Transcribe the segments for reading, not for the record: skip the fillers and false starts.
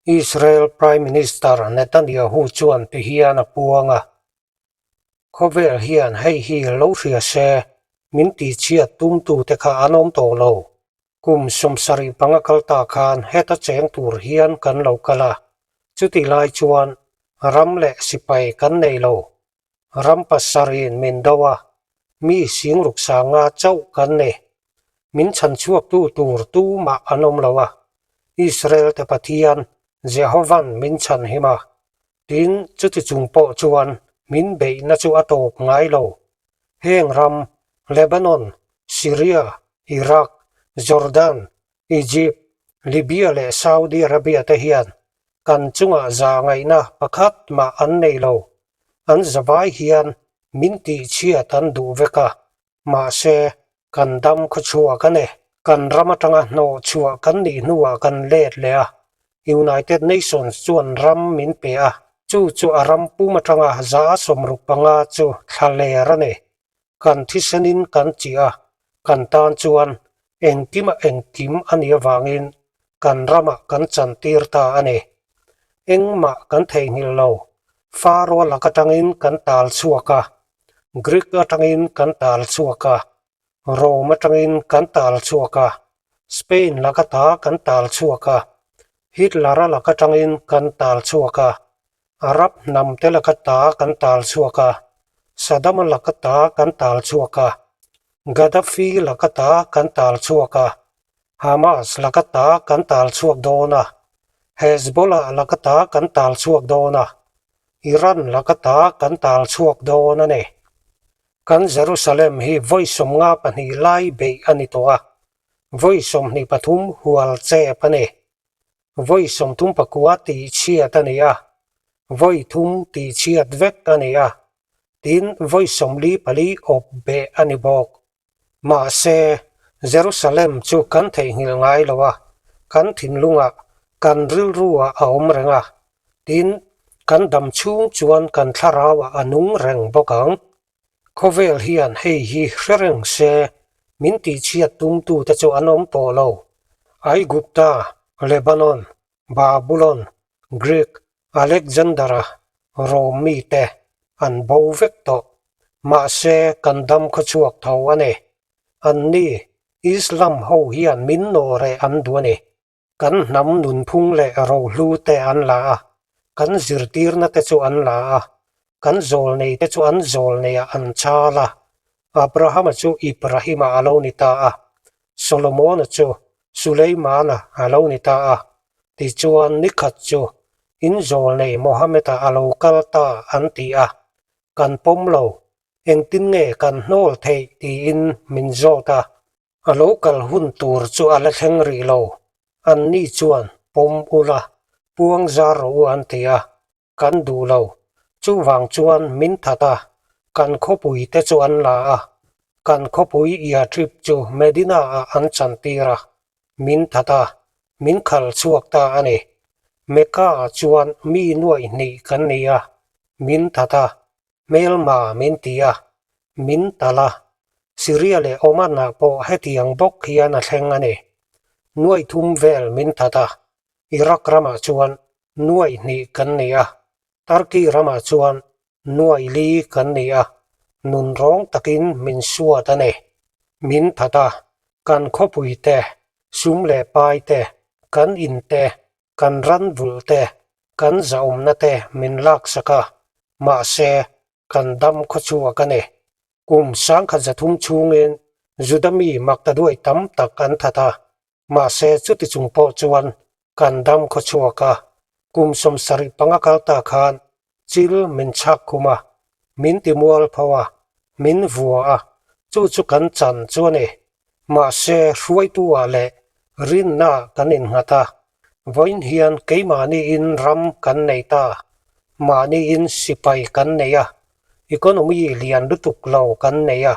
Israel Prime Minister Netanyahu chuan ti hian a puang a, Khawvel hian hei hi lo hria se, min tihchhiat tumtute kha an awm tawh lo. Kum 75 kal ta khan heta cheng tur hian kan lo kal a, chutih lai chuan ram leh sipai kan nei lo. Ram pasarih min do a, mi singruk sanga chauh kan ni. Min chhanchhuaktu tur tumah an awm lo a, Israel te Pathian Jehovan min chhanhim a, tin chuti chung pawh chuan min beihna chu a tawp ngai lo. Heng ram, Lebanon, Syria, Iraq, Jordan, Egypt, Libya leh Saudi Arabia te hian kan chungah za ngaihna pakhat mah an nei lo. An zavai hian min tihchhiat an duh vek a, mahse kan dam khaw chhuak a ni. Kan ram atanga hnawh chhuah kan nih hnuah kan let leh a, United Nations chuan ram min pe a, chu chu a ram pum atanga 65 chu thla ler a ni. Kan thisenin kan chih a, kan tan chuan engkima engkim a nih avangin kan ramah kan chantir ta a ni. Engmah kan theihnghilh lo, Faro lak atangin kan tal chhuak a, Greek atangin kan tal chhuak a, Rome atangin kan tal chhuak a, Spain lak ata kan tal chhuak a, Hitler-a lak atangin kan tal chhuak a, Arab hnam te lak ata kan tal chhuak a, Saddam-a lak ata kan tal chhuak a, Gaddafi lak ata kan tal chhuak a, Hamas lak ata kan tal chhuak dawn a, Hezbollah lak ata kan tal chhuak dawn a, Iran lak ata kan tal chhuak dawn a ni. Kan Jerusalem hi vawi 52 lai beih a ni tawh a, vawi 23 hual chep a ni. Vawi 39 tihchhiat a ni a, vawi thum tihchhiat vek a ni a, tin vawi 44 awp beh a ni bawk. Mahse, Jerusalem chu kan theihnghilh ngai lo a, kan thinlungah, kan rilruah a awm reng a, tin kan dam chhung chuan kan thlarauah a nung reng bawk ang. Khawvel hian hei hi hre reng se, min tihchhiat tumtute chu an awm tawh lo. Aigupta, Lebanon, Babulon, Greek, Alexander-a, Rome mite an bo vek tawh. Mahse, kan dam khaw chhuak tho a ni. Anni, Islam ho hian min nawh reh an duh a ni. Kan hnam nunphung leh rohlu te an la a, kan zirtirna te chu an la a, kan zawlnei te chu an zawlneiah an chal a. Abrahama chu Ibrahima a lo ni ta a, Solomona chu Suleimana a lo ni ta a. Tichuan nikhat chu in zawlnei Mohammed-a a lo kal ta an ti a, kan pawm lo, engtin nge kan hnawl theih tiin min zawt a. A lo kal hun tur chu a la thleng rih lo. Anni chuan pawm ula, puang zar rawh u an ti a, kan duh lo. Chuvang chuan min that a, kan khawpui te chu an la a, kan khawpui Yathrib chu Medina ah an chantir a, min that a, min khal chhuak ta a ni. Mecca ah chuan mi nuaih hnih kan ni a, min that a, Hmelma min ti a, min tal a, Syria leh Oman ah pawh hetiang bawk hian a thleng a ni. Nuaih thum vel min that a, Iraq ramah chuan nuaih hnih kan ni a, Turkey ramah chuan nuaih li kan ni a, nunrawng takin min suat a ni. Min that a, kan khawpui te, sum leh pai te, kan in te, kan ran vulh te, kan zahawmna te min laksak a, mahse, kan dam khaw chhuak a ni. Kum 1300 chhungin Juda mi maktaduai tam tak an that a, mahse chuti chung pawh chuan kan dam khaw chhuak a. Kum 75 kal ta khan chil min chhak khum a, min ti mual pho a, min vua a, chu chu kan chan chu a ni. Mahse, hruaitu ah leh rinna ah kan innghat a, vawiin hian keimahniin ram kan nei ta, mahniin sipai kan nei a, economy lian lutuk lo kan nei a,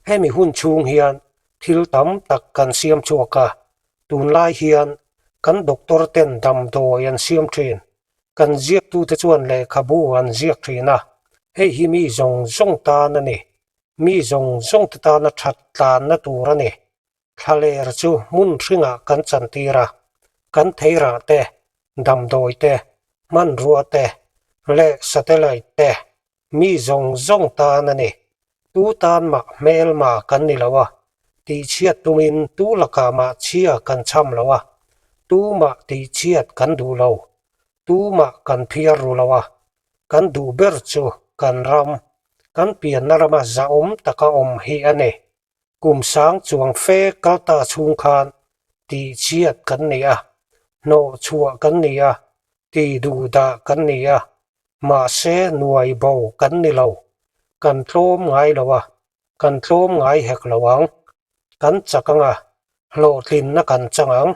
hemi hun chhung hian thil tam tak kan siam chhuak a, tunlai hian kan doctor ten damdawi an siam thin. Kan ziaktute chuan lehkhabu an ziak thin a, hei hi mi zawng zawng tan a ni. Mi zawng zawngte tana that tlanna tur a ni. Thlaler chu hmun hringah kan chantir a, kan theirah te, Damdawi te, hmanrua te leh satellite te mi zawng zawng tan a ni. Tu tan mah hmelma kan ni lo a, tihchhiat tumin tu lakah mah chhia kan chham lo a, tu mah tihchhiat kan duh lo, tu mah kan phiar ru lo a, kan duh ber chu kan ram, kan pianna rama zahawm taka awm hi a ni. Kum sang chuang fe kal ta chhung khan tihchhiat kan ni a, hnawh chhuah kan ni a, ti duh dah kan ni a, mahse nuai bo kan ni lo, kan tlawm ngai lo a, kan tlawm ngai hek lo ang, kan chak ang a, hlawhtlinna kan chang ang.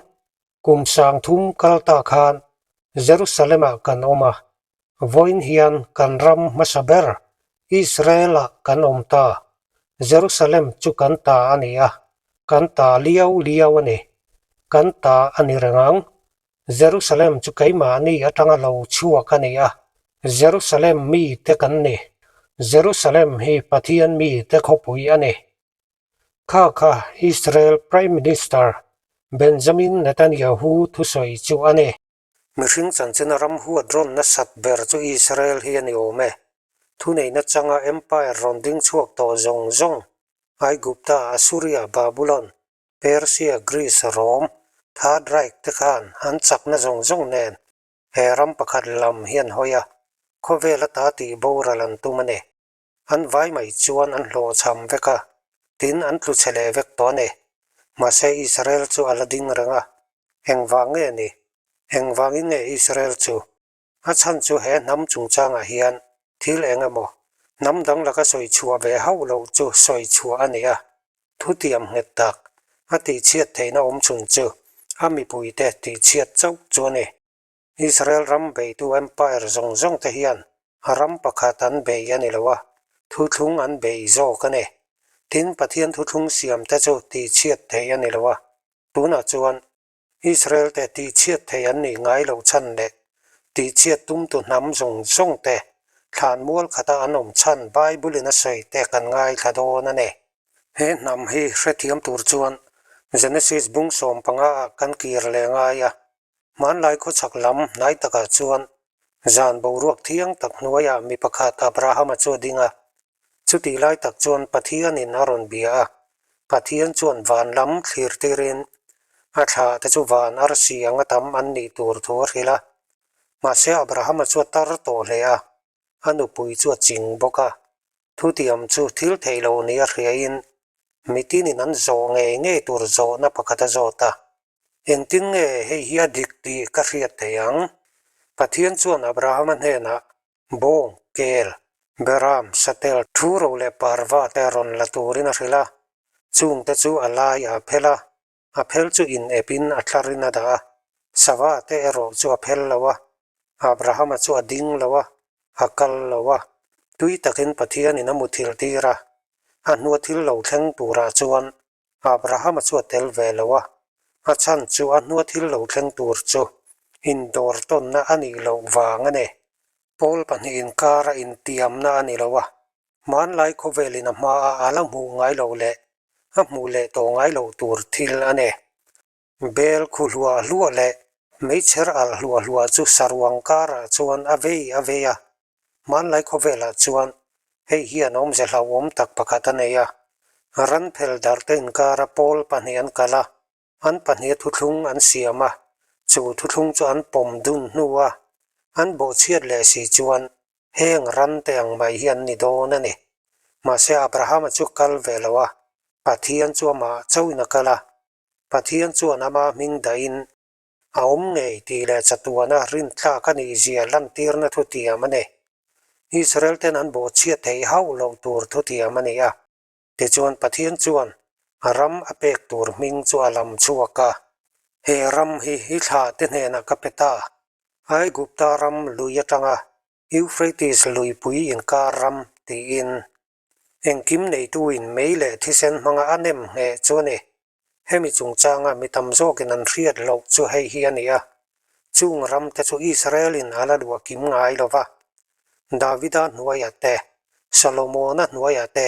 Kum 3000 kal ta khan Jerusalem-ah kan awm a, vawiin hian kan ram hmasa ber Israel-ah kan awm ta. Jerusalem chu kan ta a ni a, kan ta liau liau a ni. Kan ta a ni reng ang. Jerusalem chu keimahni atanga lo chhuak a ni a, Jerusalem mite kan ni. Jerusalem hi Pathian mite khawpui a ni. Kha kha Israel Prime Minister Benjamin Netanyahu thusawi chu a ni. Mihring chanchina ram huat rawn nasat ber chu Israel hi a ni awm e. Thuneihna changa empire rawn ding chhuak tawh zawng zawng, Aigupta, Assuria, Babulon, Persia, Greece, Rome, Third Reich te khan an chakna zawng zawng nen he ram pakhat lam hi an hawi a, khawvel ata tih boral an tum a ni. An vai mai chuan an hlawhchham vek a, tin an tlu chhe leh vek tawh a ni. Mahse Israel chu a la ding reng a, engvang nge ni? Engvangin nge Israel chu? A chhan chu he hnam chungchangah hian thil eng emaw, hnam dang laka sawi chhuah ve hauh loh chu sawi chhuah a ni a. Thutiam nghet tak, a tihchhiat theihna awmchhun chu a mipuite tihchhiat chauh chu a ni. Israel ram beitu empire zawng zawng te hian ram pakhat an bei a ni lo a, thuthlung an bei zawk a ni. Tin, Pathian thuthlung siam te chu tihchhiat theih a ni lo a, tunah chuan Israel te tihchhiat theih an nih ngai loh chhan leh tihchhiat tumtu hnam zawng zawng te thlan mual khata an awm chhan Bible in a sawi te kan ngaithla dawn a ni. He hnam hi hrethiam tur chuan Genesis bung 15 ah kan kir leh ngai a, Hmanlai khawchhak lam hnai takah chuan zan boruak thiang tak hnuaiah mi pakhat Abrahama chu a ding a. Chutih lai tak chuan Pathianin a rawn bia a, Pathian chuan van lam thlir tirin a thlah te chu van arsi anga tam an nih tur thu a hrilh a. Mahse Abrahama chu a tar tawh hle a, a nupui chu a ching bawk a. Thutiam chu thil theih lo nia hriain mitinin an zawh ngei ngei tur zawhna pakhat a zawt a. Engtin nge hei hi a dik tih ka hriat thei ang? Pathian chuan Abrahama hnenah bawng, kel, beram, satel, thuro leh parva te rawn la turin a hrilh a. Chungte chu a lai a phel a, a phel chu in epin a tlarin a dah a. Sava te erawh chu a phel lo a, Abrahama chu a ding lo a, a kal lo a. Tui takin Pathianin a muthilh tir a, a hnua thil lo thleng turah chuan Abrahama chu a tel ve lo a, a chhan chu a hnua thil lo thleng tur chu indawr tawnna a nih loh vang a ni. Pawl pahnih inkara intiamna a ni lo a, hmanlai khawvelin a hmaa a la hmuh ngai loh leh a hmuh leh tawh ngai loh tur thil a ni. Bel khu hluah hluah leh meichher alh hluah hluah chu saruang karah chuan a vei a vei a. Hmanlai khawvelah chuan hei hian awmze hlauhawm tak pakhat a nei a. Ran phel darhte inkara pawl pahnih an kal a, an pahniha thuthlung an siam a, chu thuthlung chu an pawm dun hnu a, an bawhchhiat leh si chuan heng ran te ang mai hi an ni dawn a ni. Mahse Abrahama chu kal ve lo a, Pathian chu amah chauhin a kal a, Pathian chuan ama hming dahin a awm ngei tih leh chatuana rintlak a nih zia lantirna thutiam a ni. Israel ten an bawhchhiat theih hauh loh tur thutiam a ni a. Tichuan Pathian chuan a ram a pek tur hming chu a lam chhuak a. He ram hi i thlahte hnenah ka pe ta. Aigupta ram lui atanga Euphrates luipui inkar ram tiin Engkim neituin mei leh thisen hmanga a nem ngheh chu a ni. Hemi chungchanga mi tam zawkin an hriat loh chu hei hi a ni a, chung ramte chu Israelin a la luah kim ngai lo va. Davida hnuaiah te, Solomona hnuaiah te,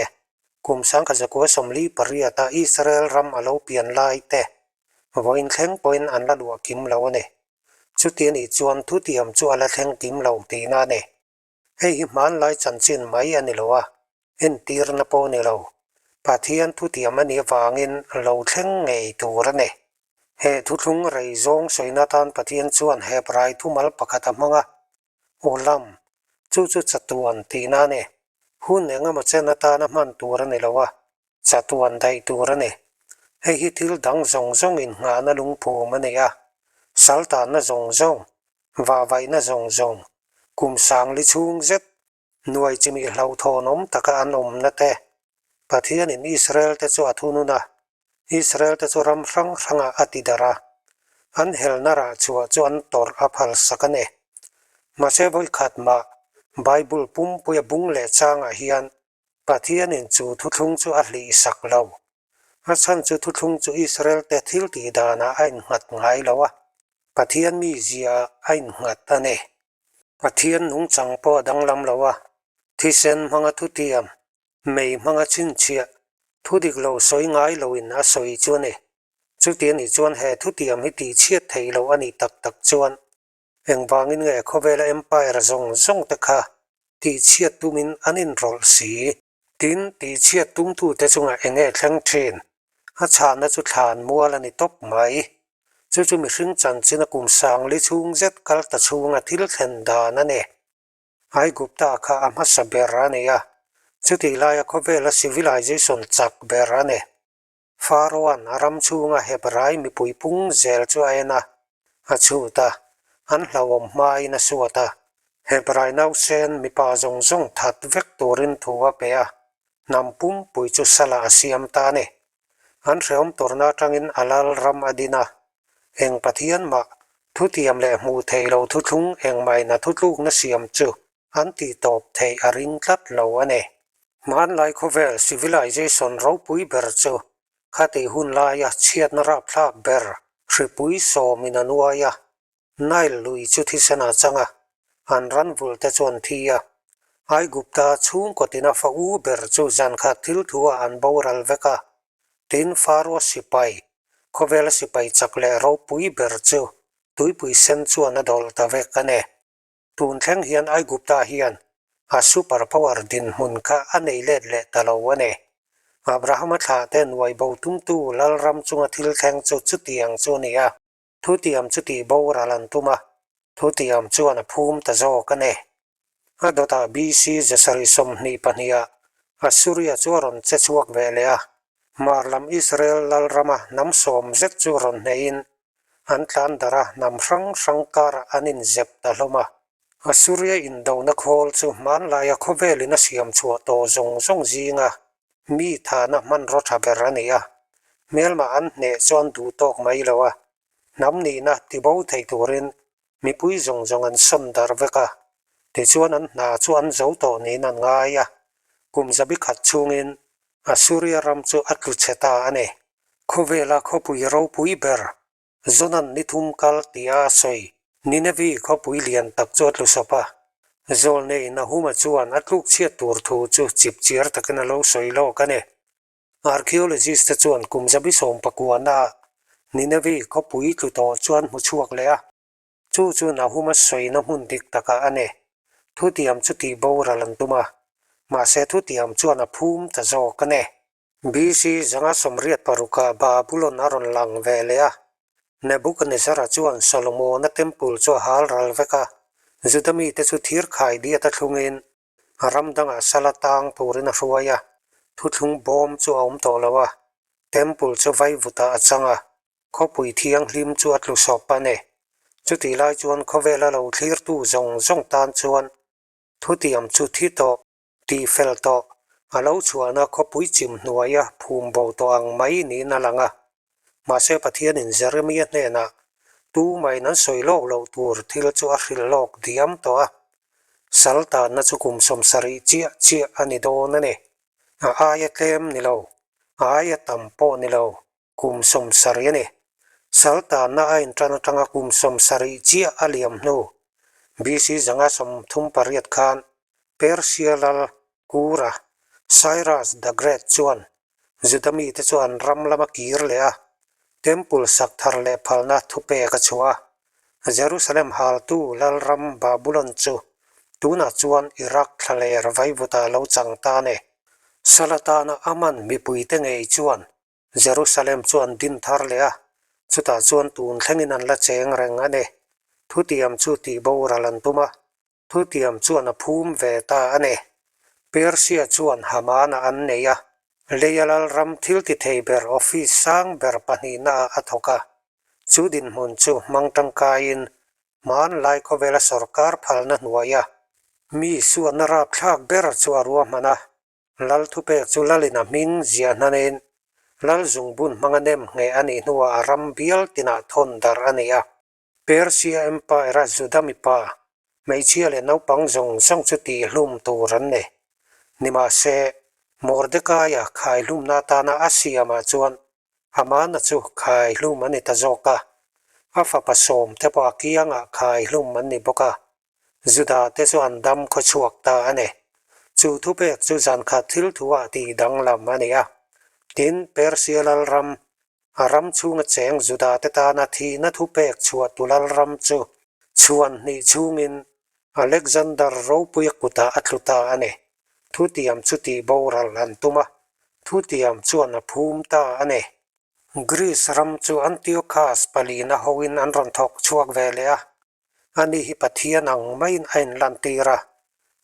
kum 1948-a Israel ram a lo pian lai te, vawiin thleng pawhin an la luah kim lo a ni. Chuti a nih chuan thutiam chu a la thleng kim lo tihna a ni. Hei hi hmanlai chanchin mai a ni lo a, entirna pawh a ni lo. Pathian thutiam a nih avangin lo thleng ngei tur a ni. He thuthlung rei zawng sawina atan Pathian chuan Hebrai thumal pakhat a hmang a, Olam, chu chu chatuan tihna a ni. Hun engemaw chen atana hman tur a ni lo a, chatuan daih tur a ni. Hei hi thil dang zawng zawng innghahna lungphum a ni a, saltanna zawng zawng, vahvaihna zawng zawng, kum sangli chhung zet, nuai chimih hlauhthawnawm taka an awmna te, Pathianin Israel-te chu a thunun a, Israel-te chu ram hrang hrangah a ti darh a, an helna rah chhuah chu an tawrh a phalsak a ni. Mahse vawikhat mah Bible pumpuia bung leh changah hian Pathianin chu thuthlung chu a hlihsak lo. A chhan chu thuthlung chu Israel-te thil tih danah a innghat ngai lo a, Pathian mizia a innghat a ni. Pathian nungchang pawh a danglam lo a, thisen hmanga thutiam, mei hmanga chhinchhiah, thu dik lo sawi ngai loin a sawi chu a ni. Chuti a nih chuan he thutiam hi tihchhiat theih loh a nih tak tak chuan Engvangin nge khawvela empire zawng zawng te kha tihchhiat tumin an inrawlh si? Tin, tihchhiat tumtute chungah eng nge thleng thin? A chhahna chu thlan mual a ni tawp mai. Chu chu mihring chanchina kum sangli chhung zet kal ta chhunga thil thlen dan a ni. Aigupta kha a hmasa ber a ni a, chutih laia khawvela civilization chak ber a ni. Faroan a ram chhunga Hebrai mipui pung zel chu a en a, a chhut a, an hlauhawm hmain a suat a. Hebrai nausen mipa zawng zawng that vek turin thu a pe a, hnam pumpui chu salah a siam ta a ni. An hrehawm tawrhna atangin a lal ram a din a, eng Pathian mah thutiam leh hmuh theih lo thuthlung engmahina thutlukna siam chu An tih tawp theih a ring tlat lo a ni. Hmanlai khawvel civilization ropui ber chu khatih hun laia chhiatna rapthlak ber hripui sawmin a nuai a, Nile lui chu thisen a chang a, an ranvul te chuan thi a. Aigupta chhungkaw tina fa u ber chu zankhat thil thu-ah an boral vek a, tin Pharaoh sipai, khawvela sipai chak leh ropui ber chu tuipui sen chuan a dawlh ta vek a ni. Tun thleng hian Aigupta hian a super power dinhmun kha a nei let leh ta lo a ni. Abrahama thlahte nuai bo tumtu Lalram chunga thil thleng chu chutiang chu a ni a, thutiam chu tih boral an tum a, thutiam chuan a phum ta zawk a ni. A dawtah BC zasarih 22 ah Assuria chu a rawn che chhuak ve leh a, hmar lam Israel Lalrama hnam sawm zet chu rawn hnehin An tlan darh a, hnam hrang hrang karah an inzep ta hlawm a. Assuria indona khawl chu hmanlaia khawvelin a siam chhuah tawh zawng zawng zinga mi thahna hmanraw tha ber a ni a. Hmelma an hneh chuan duh tawk mai lo a, hnam nihna tibo thei turin mipui zawng zawng an sawn darh vek a. Tichuan an hna chu an zo tawh niin an ngai a, kum zabi khat chhungin Assuria ram chu a tlu chhe ta a ni. Khawvela khawpui ropui ber Jonan ni thum kal tia a sawi. Ninevi khawpui lian tak chu a tlu sawp a, Zawlnei Nahuma chuan a tluk chhiat tur thu chu chipchiar takin a lo sawi lawk a ni. Archaeologist te chuan kum zabi sawmpakuana Ninevi khawpui tlu tawh chuan hmu chhuak leh a, Chu chu Nahuma sawina hmun dik takah a ni. Thutiam chu tih boral an tum a, mahse thutiam chuan a phum ta zawk a ni. BC 586 Babulon a rawn lang ve leh a, Nebuchadnezzar-a chuan Solomona Temple chu a hal ral vek a, Juda mite chu thir khai diat a thlungin ram dangah sala tang turin a hruai a, thuthlung bawm chu a awm tawh lo a, Temple chu vaivutah a chang a, Khawpui thianghlim chu a tlu sawp a ni. Chutih lai chuan khawvela lo thlirtu zawng zawng tan chuan thutiam chu thi tawh, tih fel tawh, a lo chhuahna khawpui chim hnuaia phum bo tawh ang mai niin a lang a. Mahse Pathianin Jeremia hnenah tumahin an sawi lawk loh tur thil chu a hrilh lawk diam tawh a. Sal tanna chu kum 70 chiah chiah a ni dawn a ni. A aia tlem ni lo, a aia tam pawh ni lo. Kum 70 a ni. Sal tanna a intan atanga kum 70 chiah a liam hnu, BC 538 khan Persia lal Kura, Cyrus the Great chuan Juda mite chu an ram lama kir leh a, Temple sak thar leh phalna thupek a chhuah a. Jerusalem haltu lalram Babulon chu tunah chuan Iraq thlaler vaivuta lo chang ta a ni. Salatana a man mipuite ngei chuan Jerusalem chu an din thar leh a, chutah chuan tun thlengin an la cheng reng a ni. Thutiam chu tihboral an tum a, thutiam chuan a phum ve ta a ni. Persia chuan Hamana an nei a, leia lalram thil ti thei ber office sang ber pahnihnaah a thawk a. Chu dinhmun chu hmang tangkaiin hmanlai khawvela sawrkar phalna hnuaia mi suatna rapthlak ber chu a ruahman a. Lal thupek chu Lalin a hming ziah hnanin Lal zungbun hmanga nem ngheh a nih hnuah a ram bial tinah thawn darh a ni a. Persia Empire-a Juda mipa, hmeichhia leh naupang zawng zawng chu tihhlum tur an ni. Nimahse, Mordekaia khaihlumna atana a siamah chuan Hamana chu khaihlum a ni ta zawk a, a fapa sawmte pawh a kiangah khaihlum an ni bawk a. Juda te chu an dam khaw chhuak ta a ni. Chu thupek chu zankhat thil thuah tih danglam a ni a. Tin, Persia lalram, a ram chhunga cheng Juda te tana thihna thupek chhuah tu lalram chu chhuan hnih chhungin Alexander ropuia kutah a tlu ta a ni. Thutiam chu tih boral an tum a, thutiam chuan a phum ta a ni. Greece ram chu Antiochus palina hoin an rawn thawk chhuak ve leh a. Ani hi Pathian ang maiin a inlantir a.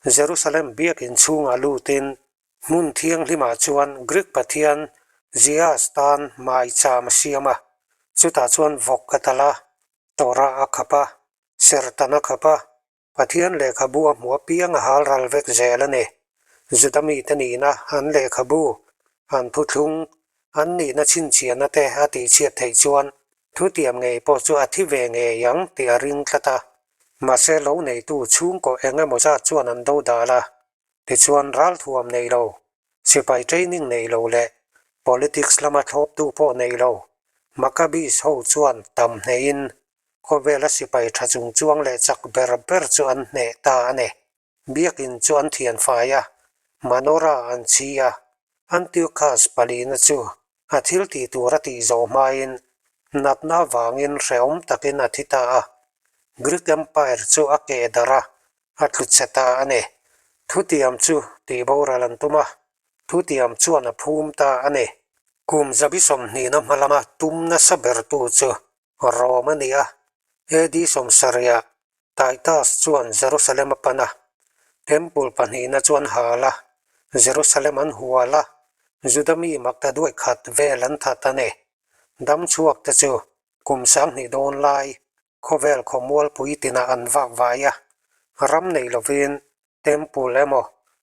Jerusalem biakin chhungah lutin hmun thianghlimah chuan Greek pathian Zeus tan maicham a siam a, chutah chuan vawk a talh a, Torah a khap a, sertan a khap a, Pathian lehkhabu a hmuh apiang a hal ral vek zel a ni. Juda mite nihna an lehkhabu, an thuthlung, an nihna chhinchhiahna te a tihchhiat theih chuan Thutiam ngei pawh chu a thi ve ngei ang tih a ring tlat a. Mahse lo neitu chhungkaw eng emaw zat chuan an do dal a. Tichuan ralthuam nei lo, sipai training nei lo leh politics lama thlawptu pawh nei lo Maccabees ho chuan tam hneihin khawvela sipai tha chung chuang leh chak ber ber chu an hneh ta a ni. Biakin chu an thian fai a, Manora an chhi a, Antiochus palina chu a thil tih tur a tih zawh hmain natna avangin hrehawm takin a thi ta a. Greek Empire chu a keh darh a, a tlu che ta a ni. Thutiam chu tihboral an tum a, thutiam chuan a phum ta a ni. Kum zabi sawmhnihna hma lama tum nasa bertu chu Rom a ni a, AD sawmsarihah Titus chuan Jerusalem a pan a, Temple pahnihna chu an hal a, Jerusalem an hual a, Juda mi makta duai khat vel an that a ni. Dam chhuak te chu kum sanghnih dawn lai khawvel khawmualpui tinah an vak vai a, ram nei lovin Temple emaw,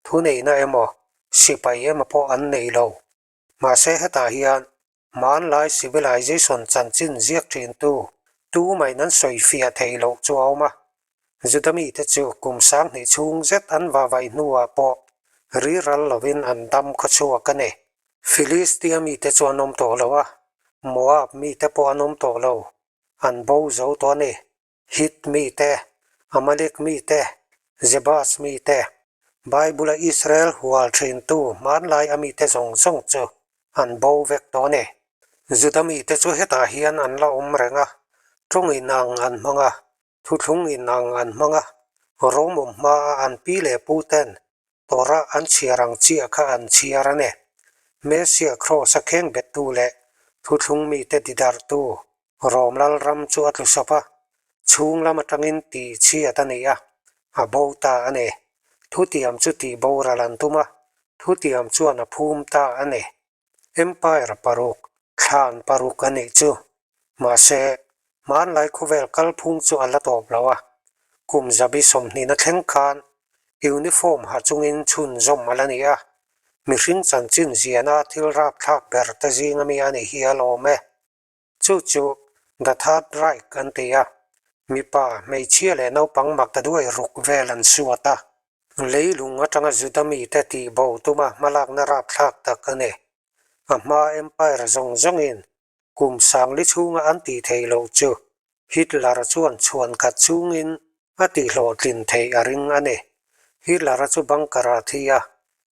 thuneihna emaw, sipai emaw pawh an nei lo. Mahse hetah hian Hmanlai civilization chanchin ziak thintu tumahin an sawi fiah theih loh chu a awm a. Juda mite chu kum sanghnih chhung zet an vavaih hnuah pawh riral lovin an dam khaw chhuak a ni. Philistia mite chu an awm tawh lo a, Moab mite pawh an awm tawh lo, an bo zo tawh a ni. Hit mite, Amalek mite, Jebus mite, Bible-a Israel hual thintu hmanlai a mite zawng zawng chu an bo vek tawh a ni. Juda mite chu hetah hian an la awm reng a, tawng inang an hmang a, thuthlung inang an hmang a, Rom awm hmaa an pi leh pu ten Torah an chhiar ang chiah kha an chhiar a ni. Messiah Kraws-a khengbettu leh thuthlung mite didarhtu Rom lalram chu a tlu sawp a, chhung lam atangin tih chhiat a ni a, a bo ta a ni. Thutiam chu tih boral an tum a, thutiam chuan a phum ta a ni. Empire paruk, thlan paruk a nih chu. Mahse, hmanlai khawvel kalphung chu a la tawp lo a, kum zabi sawmhnihna thleng khan uniform ha chungin chhunzawm a la ni a, mihring chanchin ziana thil rapthlak ber te zinga mi a ni hial awm e. Chu chu The Third Reich an ti a, mipa, hmeichhia leh naupang maktaduai ruk vel an suat a. Leilung atanga Juda mite tihbo tuma hmalakna rapthlak tak a ni. A hma empire zawng zawngin kum sangli chhunga an tih theih loh chu Hitler chuan chhuan khat chhungin a tihhlawhtlin theih a ring a ni. Hitler-a chu bunker-ah a thi a,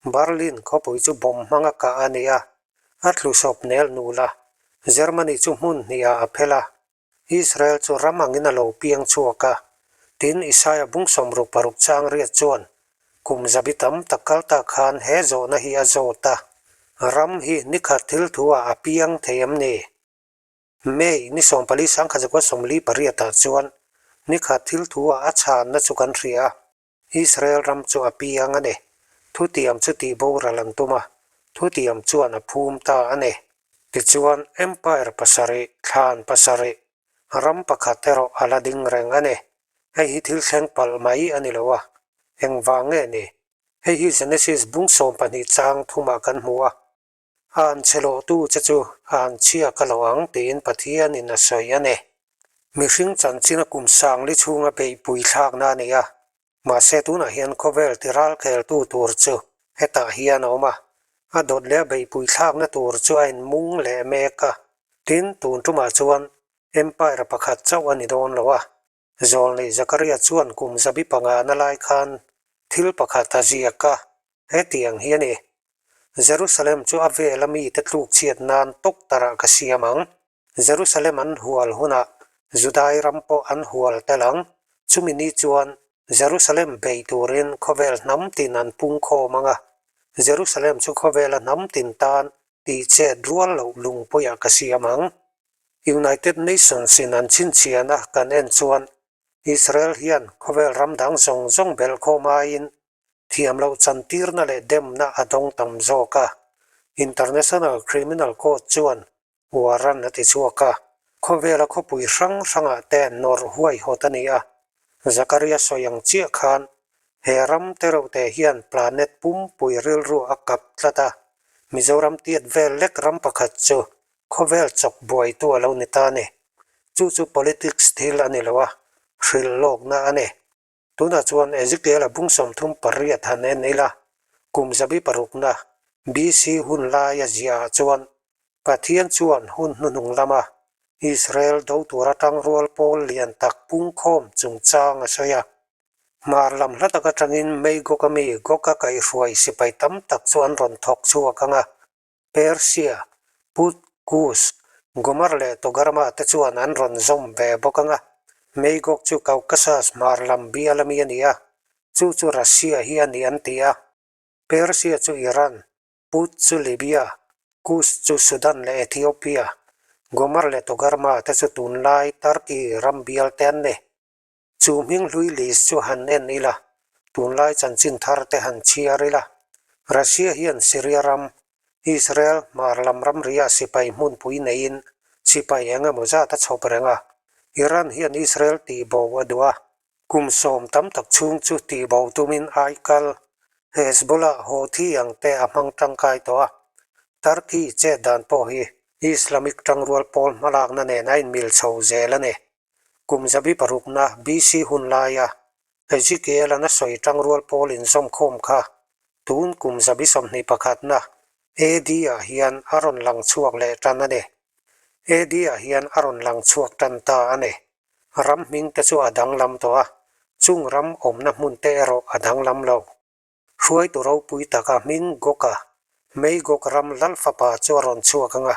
Berlin khawpui chu bomb hmanga kah a ni a, a tlu sawp nel nul a, Germany chu hmun hnihah a phel a. Israel chu ram angin a lo piang chhuak a, tin Isaia bung 66 chang riat chuan kum zabi tam tak kal ta khan he zawhna hi a zawt a, Ram hi nikhat thil thu ah a piang thei em ni? May ni 14 1948 ah chuan nikhat thil thu ah a chhanna chu kan hria a. Israel ram chu a piang a ni. Thutiam chu tih boral an tum a, thutiam chuan a phum ta a ni. Tichuan, Empire pasarih, thlan pasarih, ram pakhat erawh a la ding reng a ni. Hei hi thil thleng palh mai a ni lo a, engvang nge ni? Hei hi Genesis bung 12 chang thumah kan hmu a. An chhe lawhtu che chu an chhia ka lo ang tiin Pathianin a sawi a ni. Mihring chanchina kum sangli chhunga beihpui thlakna a ni a, mahse tunah hian khawvel ti ralkheltu tur chu hetah hian a awm a, a dawt leh a beihpui thlakna tur chu a inmung leh mek a, tin tun tumah chuan Empire pakhat chauh a ni dawn lo a, Zawlnei Zakaria chuan kum zabi panga na lai khan thil pakhat a ziak a, hetiang hi a ni, Jerusalem chu a vela mite tluk chhiat nan tawktarah ka siam ang. Jerusalem an hual hunah Judai ram pawh an hual tel ang. Chumi ni chuan Jerusalem bei turin khawvel hnam tin an pung khawm ang a, Jerusalem chu khawvela hnam tin tan tihchet rual loh lungpuiah ka siam ang. United Nations in an chhinchhiahna kan en chuan Israel hian khawvel ram dang zawng zawng belhkhawm aiin thiam loh chantirna leh demna a dawng tam zawk a. International Criminal Court chuan warrant a ti chhuak a, khawvela khawpui hrang hrangah te nawrh huaihawt a ni a. Zakaria sawi ang chiah khan he ram tereuhte hian planet pumpui rilru a kap tlat a, Mizoram tiat vel lek ram pakhat chu Khawvel chawk buaitu a lo ni ta a ni. Chu chu politics thil a ni lo a, hrilh lawkna a ni. Tunah chuan Ezekiel-a bung 38 han en ila, kum zabi parukna, BC hun laia ziahah chuan Pathian chuan hun hnuhnung lama Israel do tura tangrual pawl lian tak pungkhawm chungchang a sawi a. Hmar lam hla tak atangin Magog-a mi Gog-a kaihhruai sipai tam tak chu an rawn thawk chhuak ang a, Persia, Put, Kus, Gomer leh Togarma te chuan an rawn zawm ve bawk ang a, Magog chu Caucasus hmar lam bial ami a ni a, chu chu Russia hi a ni an ti a. Persia chu Iran, Put chu Libya, Kus chu Sudan leh Ethiopia, Gomer leh Togarma te chu tunlai Turkey ram bial te an ni. Chu hming hlui list chu han en ila, tunlai chanchin thar te han chhiar ila, Russia hian Syria ram, Israel hmar lam ramria sipai hmunpui neiin sipai eng emaw zat a chhawp reng a, Iran hian Israel tihbo a duh a, kum sawm tam tak chhung chu tihbo tumin aikal, Hezbollah, Houthi ang te a hmang tangkai tawh a, Turkey chet dan pawh hi Islamic tangrual pawl hmalakna nen a inmil chho zel a ni. Kum zabi parukna BC hun laia Ezekiel-a'n a sawi tangrual pawl inzawmkhawm kha tun kum zabi 21na AD-ah hian a rawn lang chhuak leh tan a ni. AD-ah hian a rawn lang chhuak tan ta a ni. Ram hming te chu a danglam tawh a, chung ram awmna hmun te erawh a danglam lo. Hruaitu ropui taka hming Goka, Magog ram lal fapa chu a rawn chhuak ang a,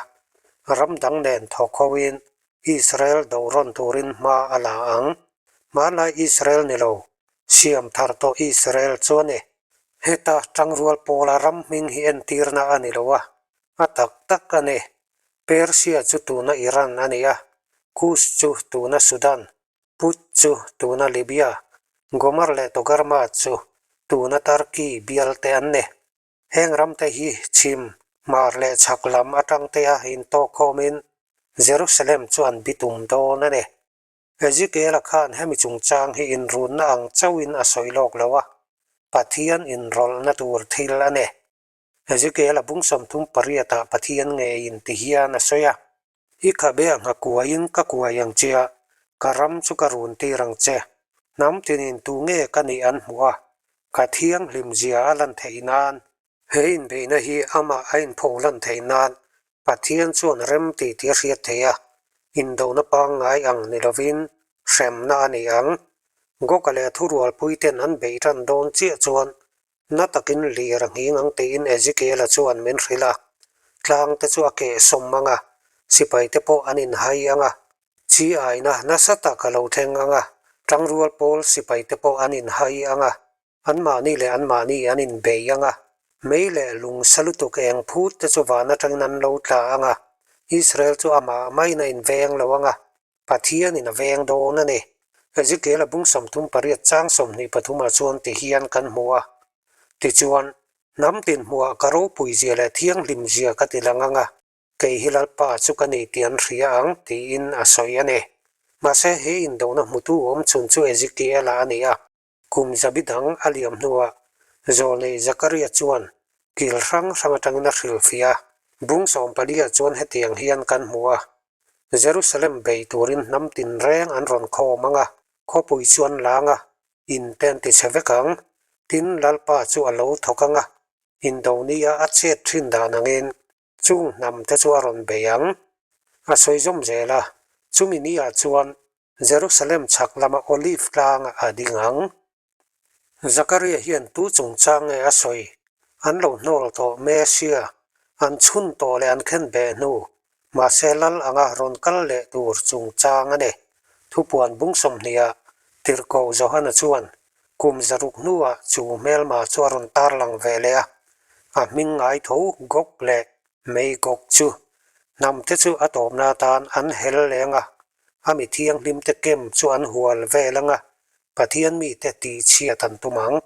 ram dang nen thawk hoin Israel do rawn turin hma a la ang. Hmanlai Israel ni lo, siam thar tawh Israel chu a ni. Heta tangrual pawla ram hming hi entirna a ni lo a, a tak tak a ni. Persia chu tuna Iran a ni a, Kush chu tuna Sudan, Put chu tuna Libya, Gomer leh Togarma chu tuna Turkey bial te an ni. Heng ram te hi chhim, hmar leh chhak lam atang te a intawkkhawmin Jerusalem chu an bitum dawn a ni. Ezekiel-a khan hemi chungchang hi inrunna ang chauhin a sawi lawk lo a, Pathian inrawlhna tur thil a ni. Ezekiel-a bung 38 ah Pathian ngeiin ti hian a sawi a, I khabe a ngha kuaiin ka kuai ang che a, ka ram chu ka run tir ang che. Hnam tinin tu nge ka nih an hmuh a, ka thianghlim zia a lan theih nan. He inbeihna hi amah a inpho lan theih nan Pathian chuan rem tih tih a hriat theih a, indona pangngai ang ni lovin hremna a ni ang. Goga leh a thurualpuiten an beih tan dawn chiah chuan Na takin lir a nghing ang tiin Ezekiel-a chuan min hrilh a, tlang te chu a keh sawm ang a, sipai te pawh an inhai ang a. Chi aina nasa tak a lo thleng ang a, tangrual pawl sipaite pawh an inhai ang a, anmahni leh anmahni an inbei ang a, mei leh lung sa lutuk eng phut te chu van atangin an lo tla ang a, Israel chu amah maiin a inveng lo ang a, Pathianin a veng dawn a ni. Ezekiel-a bung 38 chang 23 ah chuan ti hian kan hmu a, Tichuan, hnam tin hmuhah ka ropuizia leh thianghlimzia ka ti lang ang a, Kei hi Lalpa chu ka ni tih an hria ang, tiin a sawi a ni. Mahse, he indona hmutu awm chhun chu Ezekiel-a a ni a. Kum zabi dang a liam hnuah Zawlnei Zakaria chuan kil hrang hrang atangin a hrilhfiah a. Bung sawmpaliah chuan hetiang hian kan hmu a, Jerusalem bei turin hnam tinreng an rawn khawm ang a, khawpui chu an lang a, in te an tichhe vek ang. Tin, Lalpa chu a lo thawk ang a, Indonia a chet thin dan angin chung hnam te chu a rawn bei ang. A sawi zawm zel a, chumi niah chuan Jerusalem chhak lama Olive tlangah a ding ang. Zakaria hian tu chungchang nge a sawi? An lo hnawl tawh Messia, an chhun tawh leh an khen beh hnu, mahse lal anga rawn kal leh tur chungchang a ni. Thupuan bung sawmhniah Tirhkoh Johana chuan Kum zaruk hnuah chu hmelma chu a rawn tarlang ve leh a, a hming ngai tho Gog leh Magog chu. Hnamte chu a tawpna atan an hel leng a, a mi thianghlimte kem chu an hual vel ang a, Pathian mite tihchhiat an tum ang.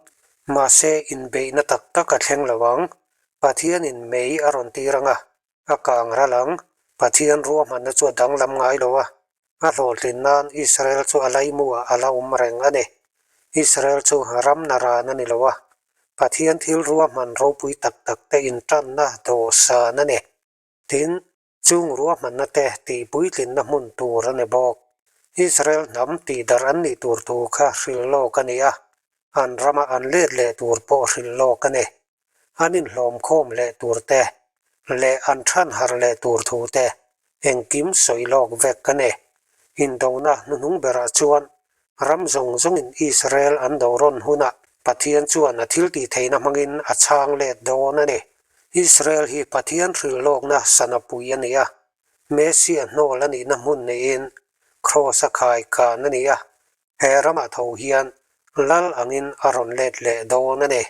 Mahse, inbeihna tak tak a thleng lo ang. Pathianin mei a rawn tir ang a, A kang ral ang, Pathian ruahmanna chu a danglam ngai lo a, a hlawhtlin nan Israel chu a laimuah a la awm reng a ni. Israel chu ram na ran a ni lo a, Pathian thil ruahman ropui tak tak te intanna dawhsan a ni. Tin, chung ruahmanna te tihpuitlinna hmun tur a ni bawk. Israel hnam tihdarh an nih tur thu kha hrilh lawk a ni a, an rama an let leh tur pawh hrilh lawk a ni. An inhlawmkhawm leh tur te leh an than harh leh tur thu te engkim sawi lawk vek a ni. Indona hnuhnung berah chuan ram zawng zawngin Israel an do rawn hunah Pathian chuan a thiltihtheihna hmangin a chhang let dawn a ni. Israel hi Pathian hrilh lawkna sanapui a ni a, Messia hnawl a nihna hmun neiin Kraws a khai kan a ni a, he ramah tho hian lal angin a rawn let leh dawn a ni.